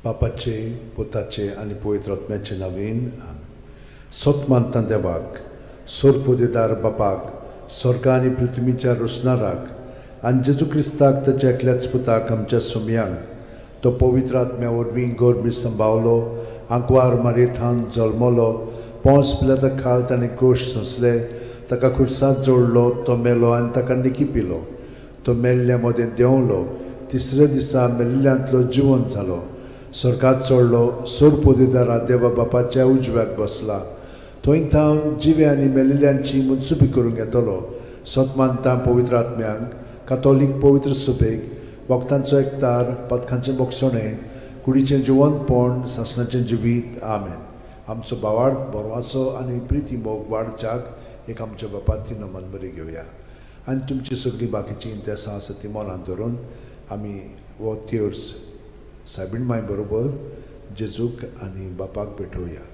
बापाचे, पुताचे आनी पवित्र आत्म्याचे नवीन. सत मानता देवाक, सोरपोदेदार बापाक, स्वर्गा आनी पृथ्वीच्या रोसणाराक, आनी जेजू क्रिस्ताक, ताच्या एकल्याच पुताक, आमच्या सोमयांक, तो पवित्र आत्म्या वरवीं गर्भी संभावलो, आंकवार मारयेथावन जल्मलो, पोंस पिलाता खाल ताणें कोश सोंसले, ताका खुर्सांत जोडलो, तो मेलो आनी ताका निकी पिलो, तो मेल्ल्या मदें देंवलो, तिसऱ्या दिसा मेल्ल्यांतलो जिवंत जालो, स्वर्गात चडलो, सोरपोदेदारा देवा बापाच्या उजव्याक बसला, थंय थावन जिवे आनी मेलिल्ल्यांची मनसुबी करूंक येतलो. सत मानता पवित्र आत्म्यांक, कातोलीक पवित्र सुबेक, वखदांचो एकतार, पदकांचें बोगसणें, कुडीचें जिवंतपण, सासणाचें जिवीत. आमेन. आमचो भावार्थ, बरवासो आनी प्रिती मोग वाडच्याक एक आमच्या बापाती नमन बरी घेवया आनी तुमची सगळीं बाकीचीं इंतेसां आसा ती मनान धरून आमी हो तेर्स सायबीण माय बरोबर जेजूक आनी बापाक भेटोवया.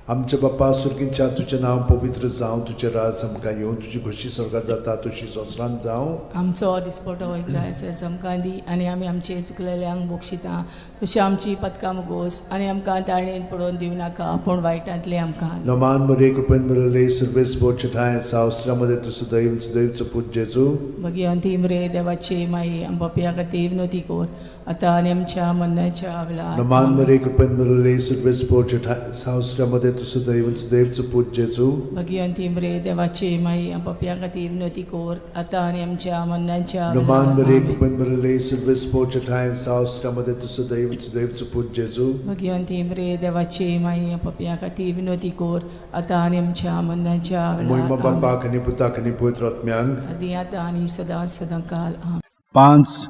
आमच्या बापा सुर्गींच्या, तुजें नांव पवित्र जावं, तुजें राज आमकां येवं, तुजी खोशी स्वर्गार जाता तशी संवसारांत जावं. आमचो दिसपटो इग्रायस आमकां दी आनी आमी आमचे चुकलेल्यांक बक्षिता तशी आमची पदकां मुगोस आनी आमकां ताळेन पडोवन दिवं नाका, पूण वायटांतलें आमकां. नमान मरे, कृपेन भरले, सर्वेस ठांय सावस्त्रामध्ये तूं सदैव सदैवचो पूत जेजू. भगिवंती मरे देवाची माई, आमच्या खातीर विनवती कर, आतां आनी आमच्या मरणाच्या वेळार. नमान मरे, कृपेन भरले, सर्वेस ठांय सावस्त्रामध्ये तूं सदैव सदैवचो पूत जेजू. भगिवंती मरे देवाची माई, आमच्या खातीर विनवती कर, आतां आनी आमच्या मरणाच्या नमान वेळार. मरे, आमेन. कृपेन भरले, सर्वेस ठांय सावस्त्रामध्ये तूं सदैव सदैवचो पूत जेजू. भगिवंती मरे देवाची माई, आमच्या खातीर विनवती कर, आतां आनी आमच्या मरणाच्या मोहिमा वेळार. आमेन. बापाक आनी पुताक आनी पवित्र आत्म्यांक. आदी, आतां आनी सदां सदां काल. आमेन. पांच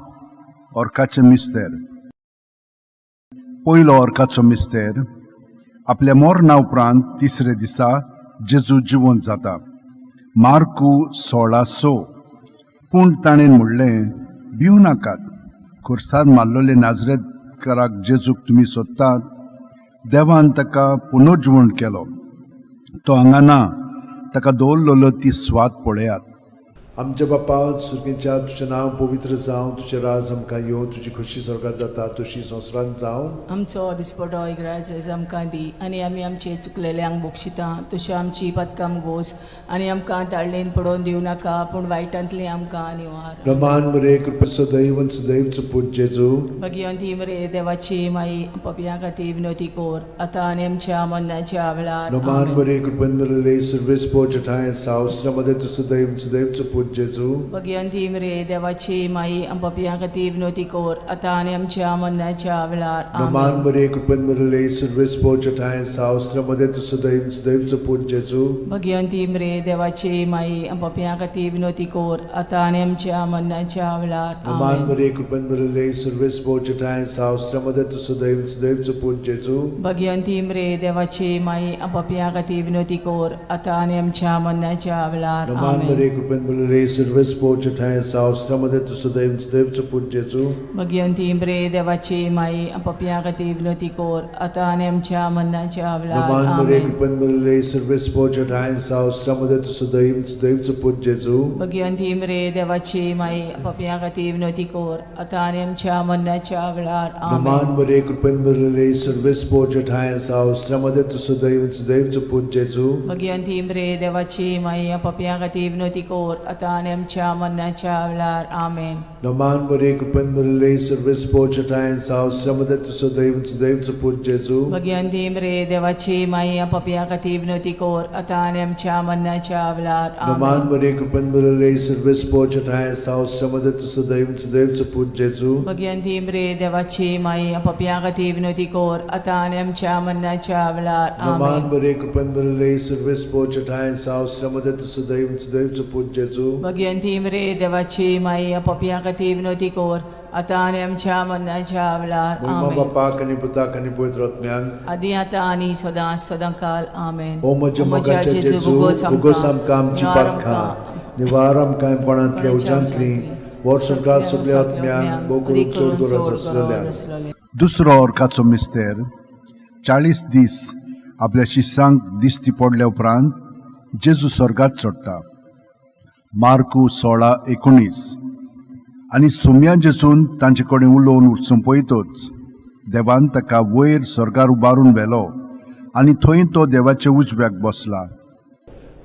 ऑर्काचे मिस्तेर. पयलो ऑर्काचो मिस्तेर, आपल्या मरणा उपरांत तिसरे दिसा जेजू जिवंत जाता. मार्कू 16:6. पूण ताणें म्हणलें, भिवू नाकात. खुर्सार मारलेले नाजरेतकाराक जेजूक तुमी सोदतात. देवान ताका पुनर्जिवण केलो. तो हांगा ना. ताका दवरलेलो ती स्वात पळयात. आमच्या बापा सुर्गींच्या, तुजें नांव पवित्र जावं, तुजें राज आमकां येवं, तुजी खोशी स्वर्गार जाता तशी संवसारांत जावं. आमचो दिसपटो इग्राज आमकां दी आनी आमी आमचे चुकलेल्यांक बक्षिता तशी आमची पदकां गोस आनी आमकां ताळणेन पडोवन दिवं नाका, पूण वायटांतली आमकां निवार. रमान मरे, कृपा सदैव सदैवचो पूत जेजू. भगिवंती मरे देवाची माई, पपया खातीर विनवती कोर, आतां आनी आमच्या मरणाच्या वेळार. रमान आमेन. मरे, कृपेन भरलेले, सर्वेस ठांय सावस्रामध्ये तूं सदैव सदैवचो पूत जेजू. भगिवंती मरे देवाची माई, पपया खातीर विनवती कोर, आतां आनी आमच्या मरणाच्या वेळार. रमान आमेन. मरे, कृपेन भरलेले, सर्वेस ठांय सावस्रामध्ये तूं सदैव सदैवचो पूत जेजू. भगिवंती मरे देवाची माई, पपया खातीर विनवती कोर, आतां आनी आमच्या मरणाच्या वेळार. रमान आमेन. मरे, कृपेन भरलेले, सर्वेस ठांय सावस्रामध्ये तूं सदैव सदैवचो पूत जेजू. भगिवंती मरे देवाची माई, पपया खातीर विनवती कोर, आतां आनी आमच्या मरणाच्या वेळार. रमान आमेन. मरे, कृपेन भरलेले, सर्वेस ठांय सावस्रामध्ये तूं सदैव सदैवचो पूत जेजू. भगिवंती मरे देवाची माई, पपया खातीर विनवती कोर, आतां आनी आमच्या मरणाच्या वेळार. रमान मरे, आमेन. कृपेन भरलेले, सर्वेस ठांय सावस्रामध्ये तूं सदैव सदैवचो पूत जेजू. भगिवंती मरे देवाची माई, पपया खातीर विनवती कोर, आतां आनी आमच्या मरणाच्या वेळार. आमेन. रमान मरे, कृपेन भरलेले, सर्वेस ठांय सावस्रामध्ये तूं सदैव सदैवचो पूत जेजू. भगिवंती मरे देवाची माई, पपया खातीर विनवती कोर, आतां आनी आमच्या मरणाच्या वेळार. आमेन. रमान मरे, कृपेन भरलेले, सर्वेस ठांय सावस्रामध्ये तूं सदैव सदैवचो पूत जेजू. भगिवंती मरे देवाची माई, पपया खातीर विनवती कोर, आतां आनी आमच्या मरणाच्या वेळार. रमान आमेन. मरे, कृपेन भरलेले, सर्वेस ठांय सावस्रामध्ये तूं सदैव सदैवचो पूत जेजू. भगिवंती मरे देवाची माई, पपया खातीर विनवती कोर, आतां आनी आमच्या मरणाच्या वेळार. रमान आमेन. मरे, कृपेन भरलेले, सर्वेस ठांय सावस्रामध्ये तूं सदैव सदैवचो पूत जेजू. भगिवंती मरे देवाची माई, पपया खातीर विनवती कोर, आतां आनी आमच्या मरणाच्या वेळार. महिमा आमेन. बापाक आनी पुताक आनी पवित्र आत्म्याक. आदी, आतां आनी सदां सदां काल. आमेन. ओ म्हज्या मोगाच्या जेजू, उगोस आमकां आमची पातकां, निवार आमकां कोणांतल्या उज्यांतली, वर्स संवसार सगल्या आत्म्यांक, भोव करून चड गरज आसलेल्या. दुसरो ऑर्काचो मिस्तेर, 40 दीस आपल्या शिसांक दिश्टी पडल्या उपरांत जेजू स्वर्गात चडटा. मार्कू 16:19. आनी सुम्या जेजून तांचे कडेन उलोवन सोंपयतच देवान ताका वयर स्वर्गार उबारून व्हेलो आनी थंय तो देवाच्या उजव्याक बसला.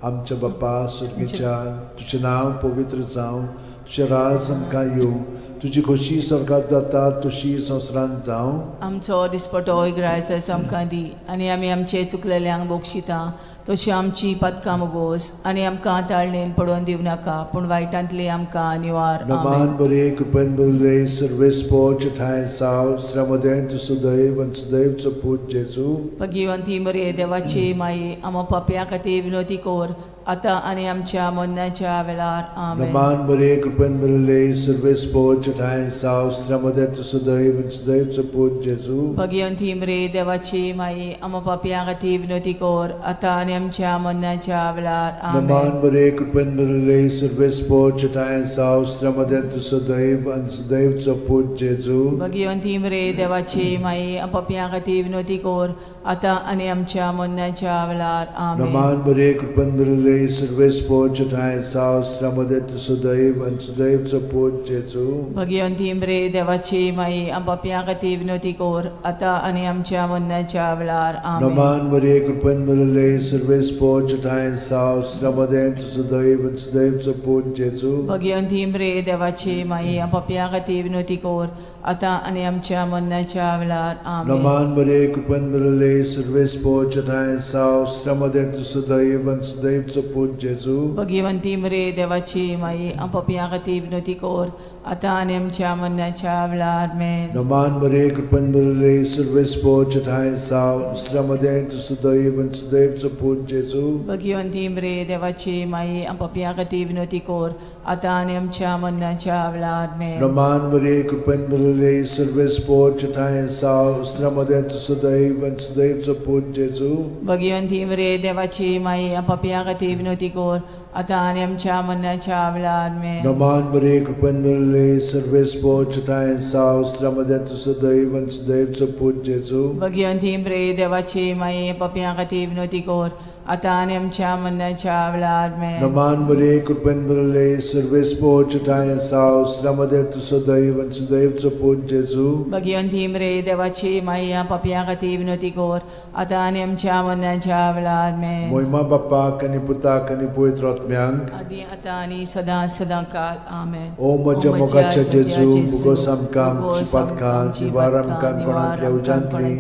आमच्या बाप्पा सुर्गीच्या, तुजें नांव पवित्र जावं, तुजें राज आमकां येवं, तुजी खोशी स्वर्गात जाता तशी संवसारांत जावं. आमचो दिसपटो इग्रायच आमकां दी आनी आमी आमचे चुकलेल्यांक बक्षिता तशी आमची पदकां मोगोस आनी आमकां ताळणेन पडोवन दिवं नाका पूण वायटांतली आमकां निवार. आमेन. नमान बरे कृपेन बरले सर्वेस्पोच ठांय साव श्रमदें तूं सुदैव आनी सुदैवचो पूत जेजू. भगिवंती मरे देवाची माई, आमा पापया खातीर विनोती कर आतां आनी आमच्या मरणाच्या वेळार. आमेन. नमान बरे कृपेन बरले सर्वेस्पोच ठांय साव श्रमदें तूं सुदैव आनी सुदैवचो पूत जेजू. भगिवंती मरे देवाची माई, आमा पापया खातीर विनोती कर आतां आनी आमच्या मरणाच्या वेळार. आमेन. नमान बरे कृपेन बरले सर्वेस्पोच ठांय साव श्रमदें तूं सुदैव आनी सुदैवचो पूत जेजू. भगिवंती मरे देवाची माई, पापया खातीर विनोती कर आतां आनी आमच्या मरणाच्या वेळार. आमेन. नमान बरे कृपेन बरले सर्वेस्पोच ठांय साव श्रमदें तूं सुदैव आनी सुदैवचो पूत जेजू. भगिवंती मरे देवाची माई, पापया खातीर विनोती कर आतां आनी आमच्या मरणाच्या वेळार. आमेन. नमान मरिये कृपेन भरिल्ले सर्वेस्पोच ठांय साव श्रमदें तुजो दैव आनी सुदैवचो पूत जेजू. भगिवंती मरे देवाची माई, पापया खातीर विनोती कर आतां आनी आमच्या मरणाच्या वेळार. आमेन. नमान मरिये कृपेन भरिल्ले सर्वेस्पोच ठांय साव श्रमदें तुजो दैव आनी सुदैवचो पूत जेजू. भगिवंती मरे देवाची माई, पापया खातीर विनोती कर आतां आनी आमच्या मरणाच्या वेळार. आमेन. नमान मरिये कृपेन भरिल्ले सर्वेस्पोच ठांय साव श्रमदें तुजो दैव आनी सुदैवचो पूत जेजू. भगिवंती मरे देवाची माई, पापया खातीर विनोती कर आतां आनी आमच्या मरणाच्या वेळार. आमेन. नमान मरिये कृपेन भरिल्ले सर्वेस्पोच ठांय साव श्रमदें तुजो दैव आनी सुदैवचो पूत जेजू. भगिवंती मरे देवाची माई, पापया खातीर विनोती कर आतां आनी आमच्या मरणाच्या वेळार. आमेन. नमान मरिये कृपेन भरिल्ले सर्वेस्पोच ठांय साव श्रमदें तुजो दैव आनी सुदैवचो पूत जेजू. भगिवंती मरे देवाची माई, पापया खातीर विनोती कर आतां आनी आमच्या मरणाच्या वेळार. आमेन. नमान मरिये कृपेन भरिल्ले सर्वेस्पोच ठांय साव श्रमदें तुजो दैव आनी सुदैवचो पूत जेजू. भगिवंती मरे देवाची माई, पापया खातीर विनोती कर आतां आनी आमच्या मरणाच्या वेळार. आमेन. मोहिमा बाप्पाक आनी पुताक आनी पवित्र आत्म्यांक, आदी आतां आनी सदां सदां काल. आमेन. ओ म्हज्या मोगाच्या जेजू, मुगोस आमकां आमची पातकां निवार आमकां कोणांतल्या उज्यांतली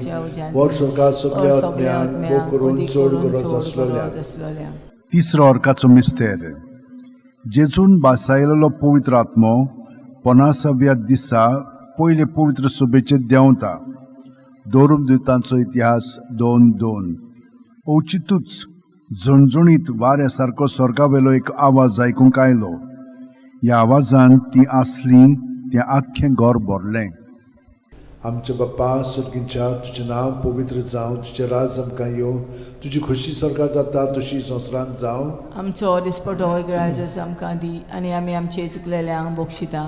वर सरकार सगल्या आत्म्यांक भोग करून चड गरज आसलेल्या. आसलोल्या. तिसरो अर्काचो मिस्तेर. जेजून बासायलेलो पवित्र आत्मो पनासाव्या दिसा पयले पवित्र सभेचेर देंवता. दोरुमदुतांचो इतिहास 2:2. अवचितूच झणझणीत वाऱ्या सारको स्वर्गावेलो एक आवाज आयकूंक आयलो. ह्या आवाजान ती आसली तें आख्खें घर भरलें. आमच्या बाप्पा सुर्गींच्या, तुजें नांव पवित्र जावं, तुजें राज आमकां येवं, तुजी खोशी स्वर्गात जाता तशी संवसारांत जावं. आमचो दिसपटो ग्रायजस आमकां दी आनी आमी आमचे चुकलेल्यांक बक्षिता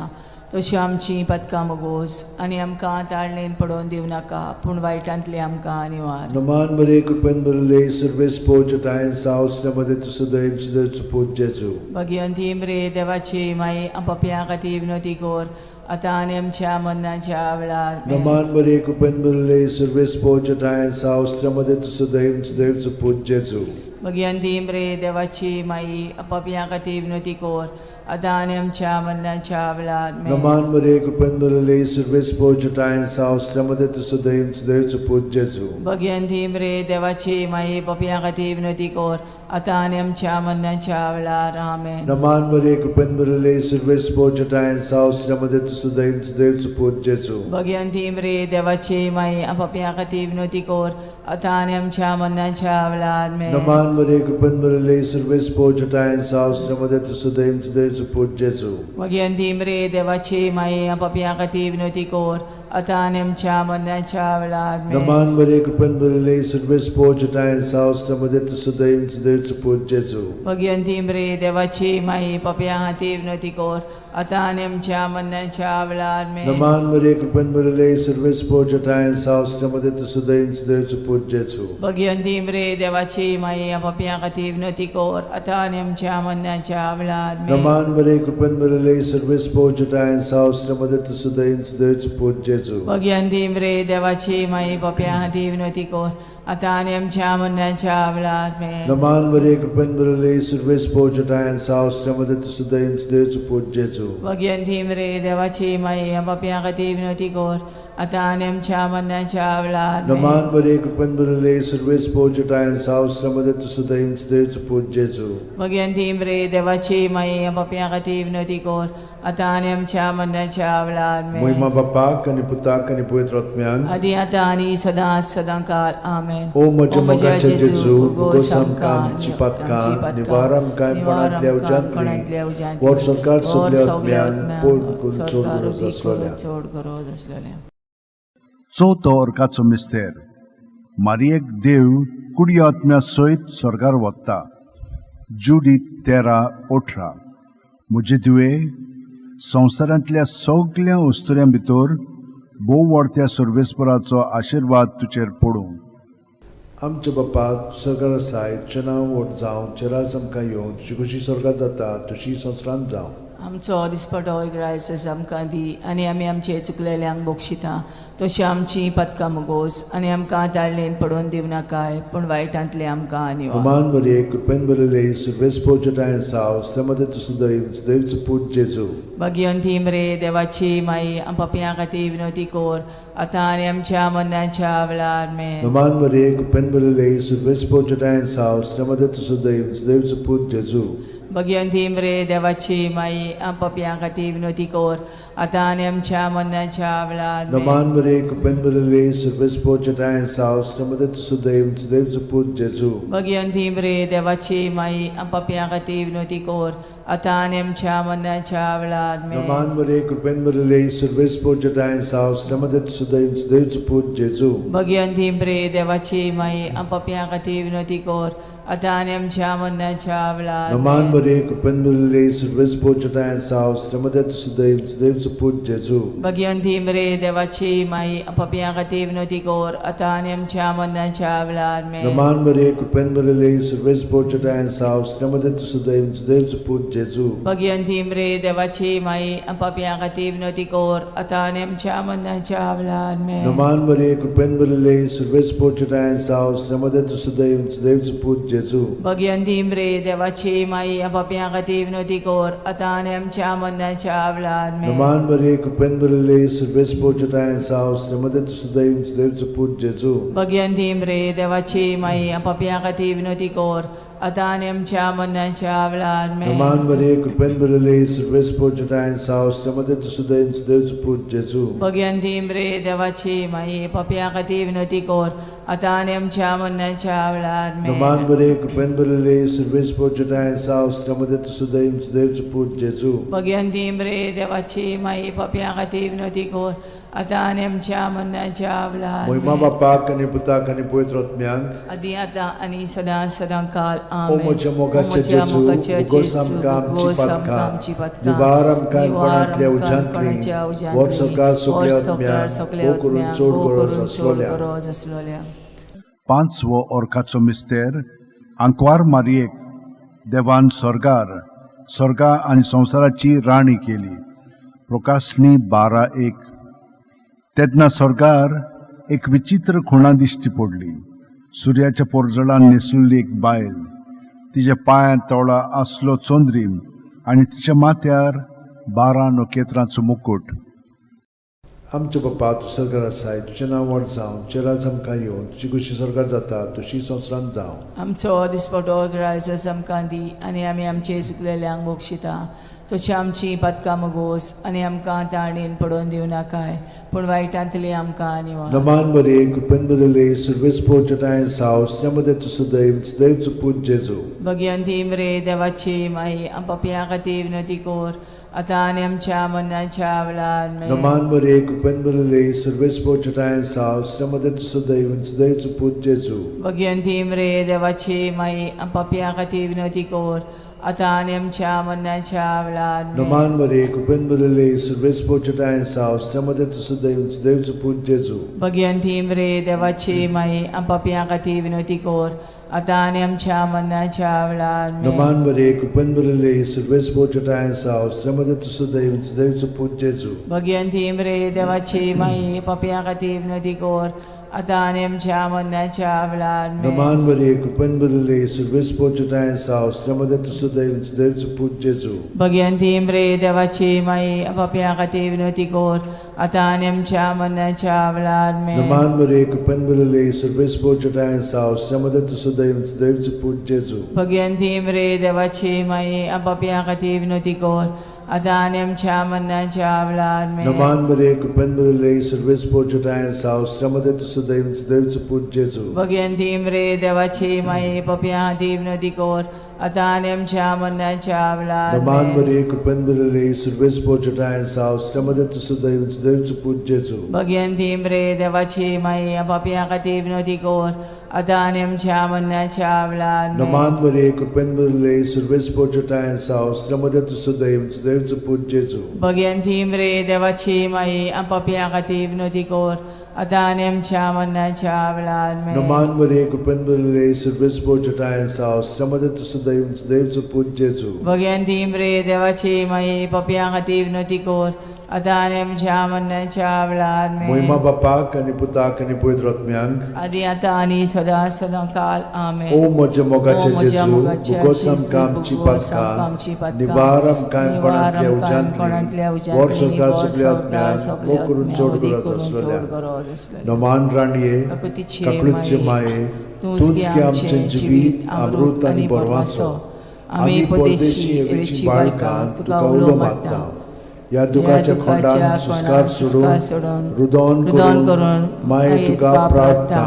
तशी आमची पदकां मोगोस आनी आमकां ताळणेन पडोवन दिवं नाका पूण वायटांतली आमकां निवार. नमान मरिये कृपेन भरिल्ले सर्वेस्पोच ठांय साव श्रमदें तुजो दैव सुदैवचो पूत जेजू. भगिवंती मरे देवाची माई, पापया खातीर विनोती कर आतां आनी आमच्या मरणाच्या वेळार. आमेन. नमान मरिये कृपेन भरिल्ले सर्वेस्पोच ठांय साव श्रमदें तुजो दैव सुदैवचो पूत जेजू. भगिवंती मरे देवाची माई, पापया खातीर विनोती कर आतां आनी आमच्या मरणाच्या वेळार. आमेन. नमान मरिये कृपेन भरिल्ले सर्वेस्पोच ठांय साव श्रमदें तुजो दैव सुदैवचो पूत जेजू. भगिवंती मरे देवाची माई, पापया खातीर विनोती कर आतां आनी आमच्या मरणाच्या वेळार. आमेन. नमान मरिये कृपेन भरिल्ले सर्वेस्पोच ठांय साव श्रमदें तुजो दैव सुदैवचो पूत जेजू. भगिवंती मरे देवाची माई, पापया खातीर विनोती कर आतां आनी आमच्या मरणाच्या वेळार. आमेन. नमान मरिये कृपेन भरिल्ले सर्वेस्पोच ठांय साव श्रमदें तुजो दैव सुदैवचो पूत जेजू. भगिवंती मरे देवाची माई, पापया खातीर विनोती कर आतां आनी आमच्या मरणाच्या वेळार. आमेन. नमान मरिये कृपेन भरिल्ले सर्वेस्पोच ठांय साव श्रमदें तुजो दैव सुदैवचो पूत जेजू. भगिवंती मरे देवाची माई, पापया खातीर विनोती कर आतां आनी आमच्या मरणाच्या वेळार. आमेन. नमान मरिये कृपेन भरिल्ले सर्वेस्पोच ठांय साव श्रमदें तुजो दैव सुदैवचो पूत जेजू. भगिवंती मरे देवाची माई, पापया खातीर विनोती कर आतां आनी आमच्या मरणाच्या वेळार. आमेन. नमान मरिये कृपेन भरिल्ले सर्वेस्पोच ठांय साव श्रमदें तुजो दैव सुदैवचो पूत जेजू. जेजू. भगियंती रे देवाची माई पप्या हाती विनोती कोर आतां आनी आमच्या मरणाच्या वेळार आमेन. नमान मरिये, कृपेन भरिल्ले, सुरवेस पोजटायन सावसल्यामध्ये तुझं दैव देवचं पूत जेजू. भगियंती रे देवाची माई पप्या खातीर विनोती कोर आतां आनी आमच्या मरणाच्या वेळार आमेन. नमान मरिये, कृपेन भरिल्ले, सुरवेस पोजटायन सावसल्यामध्ये तुझं दैव देवचं पूत जेजू. भगियंती रे देवाची माई पप्या खातीर विनोती कोर आतां आनी आमच्या मरणाच्या वेळार आमेन. मोहिमा बापाक आनी पुताक आनी पवित्र आत्म्यान. आदी आतां आनी सदां सदां काल आमेन. ओ म्हज्या मोगाचे जेजू, भोगोस आमकां आमची पातकां, निवार आमकां कोणांतल्या उज्यांतली, वर सरकार सगल्या आत्म्यान पोट करून चड गरज आसलोल्या. चड गरज आसलेल्या. चवथो अर्काचो मिस्तेर. मारियेक देव कुडी आत्म्या सयत स्वर्गार वता. जुडी 13:18. म्हजे धुवे, संवसारांतल्या सगल्या अस्तुऱ्यां भितर भोव व्हडत्या सर्वेस्पराचो आशिर्वाद तुजेर पडूं. आमच्या बापा सरकार आसाय, तुजें नांव व्हड जावं, तुजें राज आमकां येवं, तुजी खुशी सरकार जाता तुशी संवसारांत जावं. आमचो दिसपटो ग्रायस आमकां दी आनी आमी आमचे चुकलेल्यांक बक्षिता तशी आमची पदकां मुगोस आनी आमकां ताळणेन पडोवन दिवं नाकाय पूण वायटांतले आमकां निवार. नमान मरिये, कृपेन भरिल्ले, सुरवेस पोजटायन सावसल्यामध्ये तुझं दैव देवचं पूत जेजू. भगियंती रे देवाची माई पपयां खातीर विनोती कोर आतां आनी आमच्या मरणाच्या वेळार आमेन. नमान मरिये, कृपेन भरिल्ले, सुरवेस पोजटायन सावसल्यामध्ये तुझं दैव देवचं पूत जेजू. भगियंती रे देवाची माई पपयां खातीर विनोती कोर आतां आनी आमच्या मरणाच्या वेळार आमेन. नमान मरिये, कृपेन भरिल्ले, सुरवेस पोजटायन सावसल्यामध्ये तुझं दैव देवचं पूत जेजू. भगियंती रे देवाची माई पपयां खातीर विनोती कोर आतां आनी आमच्या मरणाच्या वेळार आमेन. नमान मरिये, कृपेन भरिल्ले, सुरवेस पोजटायन सावसल्यामध्ये तुझं दैव देवचं पूत जेजू. भगियंती रे देवाची माई पपयां खातीर विनोती कोर आतां आनी आमच्या मरणाच्या वेळार नमान आमेन. मरिये, कृपेन भरिल्ले, सुरवेस पोजटायन सावसल्यामध्ये तुझं दैव देवचं पूत जेजू. भगियंती रे देवाची माई पपयां खातीर विनोती कोर आतां आनी आमच्या मरणाच्या वेळार आमेन. नमान मरिये, कृपेन भरिल्ले, सुरवेस पोजटायन सावसल्यामध्ये तुझं दैव देवचं पूत जेजू. भगियंती रे देवाची माई पपयां खातीर विनोती कोर आतां आनी आमच्या मरणाच्या वेळार आमेन. नमान मरिये, कृपेन भरिल्ले, सुरवेस पोजटायन सावसल्यामध्ये तुझं दैव देवचं पूत जेजू. भगियंती रे देवाची माई पपयां खातीर विनोती कोर आतां आनी आमच्या मरणाच्या वेळार आमेन. नमान मरिये, कृपेन भरिल्ले, सुरवेस पोजटायन सावसल्यामध्ये तुझं दैव देवचं पूत जेजू. भगियंती रे देवाची माई पपयां खातीर विनोती कोर आतां आनी आमच्या मरणाच्या वेळार आमेन. नमान मरिये, कृपेन भरिल्ले, सुरवेस पोजटायन सावसल्यामध्ये तुझं दैव देवचं पूत जेजू. भगियंती रे देवाची माई पपयां खातीर विनोती कोर आतां आनी आमच्या मरणाच्या वेळार आमेन. नमान मरिये, कृपेन भरिल्ले, सुरवेस पोजटायन सावसल्यामध्ये तुझं दैव देवचं पूत जेजू. भगियंती रे देवाची माई पपयां खातीर विनोती कोर आतां आनी आमच्या मरणाच्या वेळार मोहिमा आमेन. बापाक आनी पुताक आनी पवित्र आत्म्याक. आदी आतां आनी सदां सदां काल ओ आमेन. म्हज्या मोगाचे जेजू, उगोस आमकां आमची पातकां, निवार आमकां कोणांतल्या उज्यांतली, वर सरकार सगल्या आत्म्याक, भोव करून चड गरज आसलोल्या. गरज आसलोल्या. पांचवो अर्काचो मिस्तेर. आंकवार मारियेक देवान स्वर्गार स्वर्गा आनी संवसाराची राणी केली. प्रकाशणी 12:1. तेन्ना स्वर्गार एक विचित्र खुणा दिश्टी पडली. सुर्याच्या पोरजळान न्हेसलेली एक बायल, तिच्या पांयांत तोळा आसलो चंद्रीम आनी तिच्या माथ्यार 12 नखेत्रांचो मुकूट. आमच्या बापा तूं सरकार आसाय, तुजें नांव व्हड जावं, तुजें राज आमकां येवं, तुजी खुशी सरकार जाता तुशी संवसारांत जावं. आमचो दिसपटो ग्रायस आमकां दी आनी आमी आमचे चुकलेल्यांक बक्षिता तशी आमची पातकां मुगोस आनी आमकां ताणेन पडोवन दिवं नाकाय पूण वायटांतली आमकां निवार. नमान मरिये, कृपेन भरिल्ले, सुरवेस पोजटायन सावसल्यामध्ये तुझं दैव देवचं पूत जेजू. भगियंती रे देवाची माई पपयां खातीर विनोती कोर आतां आनी आमच्या मरणाच्या वेळार आमेन. नमान मरिये, कृपेन भरिल्ले, सुरवेस पोजटायन सावसल्यामध्ये तुझं दैव देवचं पूत जेजू. भगियंती रे देवाची माई पपयां खातीर विनोती कोर आतां आनी आमच्या मरणाच्या वेळार आमेन. नमान मरिये, कृपेन भरिल्ले, सुरवेस पोजटायन सावसल्यामध्ये तुझं दैव देवचं पूत जेजू. भगियंती रे देवाची माई पपयां खातीर विनोती कोर आतां आनी आमच्या मरणाच्या वेळार आमेन. नमान मरिये कृपेन भरिल्ले सर्वेस्पर तुज्या साव स्त्रियांमध्ये तूं सुदैव सुदैवचो पूत जेजू. भगिनी मरे देवाची माई पापया खातीर विनवती कर आतां आनी आमच्या मरणाच्या वेळार आमेन. नमान मरिये कृपेन भरिल्ले सर्वेस्पर तुज्या साव स्त्रियांमध्ये तूं सुदैव सुदैवचो पूत जेजू. भगिनी मरे देवाची माई पापया खातीर विनवती कर आतां आनी आमच्या मरणाच्या वेळार आमेन. नमान मरिये कृपेन भरिल्ले सर्वेस्पर तुज्या साव स्त्रियांमध्ये तूं सुदैव सुदैवचो पूत जेजू. भगिनी मरे देवाची माई पापया खातीर विनवती कर आतां आनी आमच्या मरणाच्या वेळार आमेन. नमान मरिये कृपेन भरिल्ले सर्वेस्पर तुज्या साव स्त्रियांमध्ये तूं सुदैव सुदैवचो पूत जेजू. भगिनी मरे देवाची माई पापया खातीर विनवती कर आतां आनी आमच्या मरणाच्या वेळार नमान आमेन. मरिये कृपेन भरिल्ले सर्वेस्पर तुज्या साव स्त्रियांमध्ये तूं सुदैव सुदैवचो पूत जेजू. भगिनी मरे देवाची माई पापया खातीर विनवती कर आतां आनी आमच्या मरणाच्या वेळार आमेन. नमान मरिये कृपेन भरिल्ले सर्वेस्पर तुज्या साव स्त्रियांमध्ये तूं सुदैव सुदैवचो पूत जेजू. भगिनी मरे देवाची माई पापया खातीर विनवती कर आतां आनी आमच्या मरणाच्या वेळार आमेन. नमान मरिये कृपेन भरिल्ले सर्वेस्पर तुज्या साव स्त्रियांमध्ये तूं सुदैव सुदैवचो पूत जेजू. भगिनी मरे देवाची माई पापया खातीर विनवती कर आतां आनी आमच्या मरणाच्या वेळार आमेन. मोहिमा बापाक आनी पुताक आनी पवित्र आत्म्यांक आदी आतां आनी सदां सदां काल आमेन. ओ म्हज्या मोगाचे ओ म्हज्या जेजू मोगाचे भुगोस जेजू, आमकां आमची भुगोस आमकां आमची पातकां पातकां, निवार आमकां निवार कोणांतल्या आमकां कोणांतल्या उज्यांतली वर उज्यांतली, संवसार वर सगल्या संवसार आत्म्यांक सगल्या मोग करून आत्म्यांक, चड उदीक गरज करून चड आसलेल्या गरज आसलेल्या. नमान राणये काकुतीचे काकळूतचे माये, माये तूंच तूंच गे गे आमचें आमचें जिवीत अमृत आनी बरवासो. आमी परदेशी एवेची बाळकां तुका उलो मारता. ह्या दुखाच्या खोंडान सुस्कार सोडून सोडून रुदोन रुदन करून करून माये तुका प्रार्थना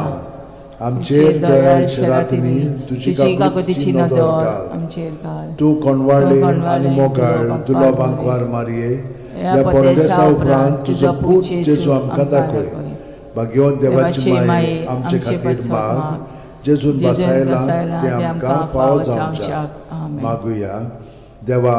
आमचेर दयाळ शरातिनी तुजी तुजी काकुतीची काकुतीची नदर नदर घाल. आमचेर घाल. तूं कोणवाळे तूं आनी कोणवाळे, मोगाळ दुलो दुलो बांकवार बांकवार मारये ह्या ह्या परदेसा परदेसा उपरांत तुजो पूत जेजू आमकां आमकां दाखय. दाखय. भाग्यवंत देवाची देवाची माये माये आमचे आमचे खातीर पत्सत माग माग. जेजून जेजून बसायला बसायला ते आमकां फावो जावच्याक. आमेन. मागुया. देवा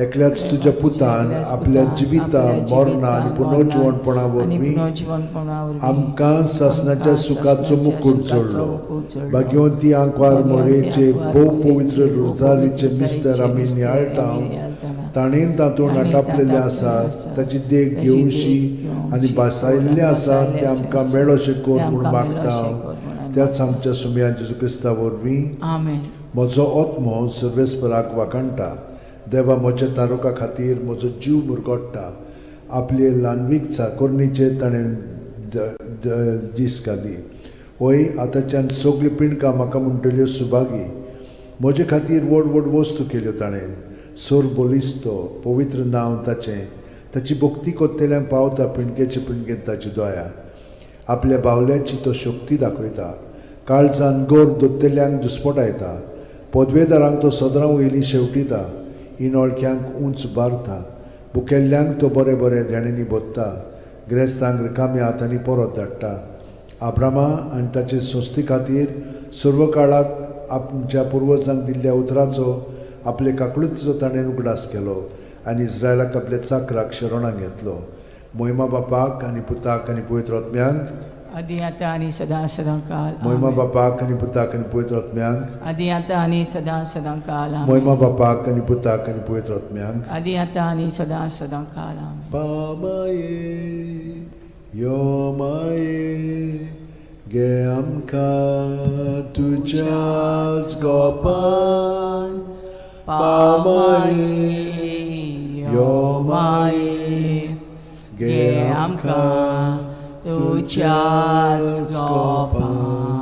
एकल्याच तुज्या पुतान एकल्याच आपल्या पुतान जिविता आपल्या मरणा आनी जिवितान, पुनर्जिवणपणा आनी वरवीं पुनर्जिवणपणा वरवीं आमकां सासणाच्या आमकां सुखाचो सासणाच्या मुकूट सुखाचो जोडलो. मुकूट जोडलो. भाग्यवंती आंकवार भाग्यवंती मोरेचे आंकवार भोव मोरेचे पवित्र भोव रोजारीचे पवित्र मिस्तर आमी रोजारीचे नियाळटा मिस्तर आमी नियाळटाना. ताणें तातूंत ताणें आटापलेलें तातूंत आसा आसा. ताची देख ताची देख घेवशी आनी घेवची बसायल्लें आसा बसायल्लें तें आसा. आमकां मेळोशें कर तें म्हूण आमकां मागता मेळोशें कर म्हूण आमी त्याच आमच्या सुमया जेजू क्रिस्ता वरवीं. आमेन. म्हजो आत्मो सर्वेस्पराक वाखाणटा. देवा म्हज्या तारुका खातीर म्हजो जीव मुरगोट्टा. आपले ल्हानवीक चाकोरणीचेर ताणें दीस घाली. वय आतांच्यान सगळीं पिंडकां म्हाका म्हणटल्यो सुभागी. म्हजे खातीर व्हड व्हड वस्तू केल्यो ताणें. सोर बलिस्तो पवित्र नांव ताचें. ताची भक्ती कोत्तेल्यांक पावता पिंडकेचे पिंडकेन ताची दया. आपल्या बावल्याची तो शक्ती दाखयता. काळजान गोर दोत्तेल्यांक दुस्पटायता. पदवेदारांक तो सदरां वयली शेवटिता. इनोळख्यांक उंच बारता. बुकेल्ल्यांक तो बरें बरें देण्यांनी भोत्ता. ग्रेस्तांक रिकाम्या हातांनी परत धाडटा. आब्रामा आनी ताचे संस्थे खातीर सर्व काळाक आमच्या पुर्वजांक दिल्ल्या उतराचो आपले काकळुतीचो ताणें उगडास केलो आनी इस्रायलाक आपल्या चाकराक शरणाक घेतलो. मोहिमा बापाक आनी पुताक आनी पवित्र आत्म्यांक आदी आतां आनी सदां सदां काल मोहिमा आमेन. बापाक आनी पुताक आनी पवित्र आत्म्यांक आदी आतां आनी सदां सदां काल आमेन. मोहिमा बापाक आनी पुताक आनी पवित्र आत्म्यांक. आदी आतां आनी सदां सदां काल आमेन. पामाये यो माये गे आमकां तुज्याच गोपान. पामाये यो माये गे आमकां तुज्याच गोपान.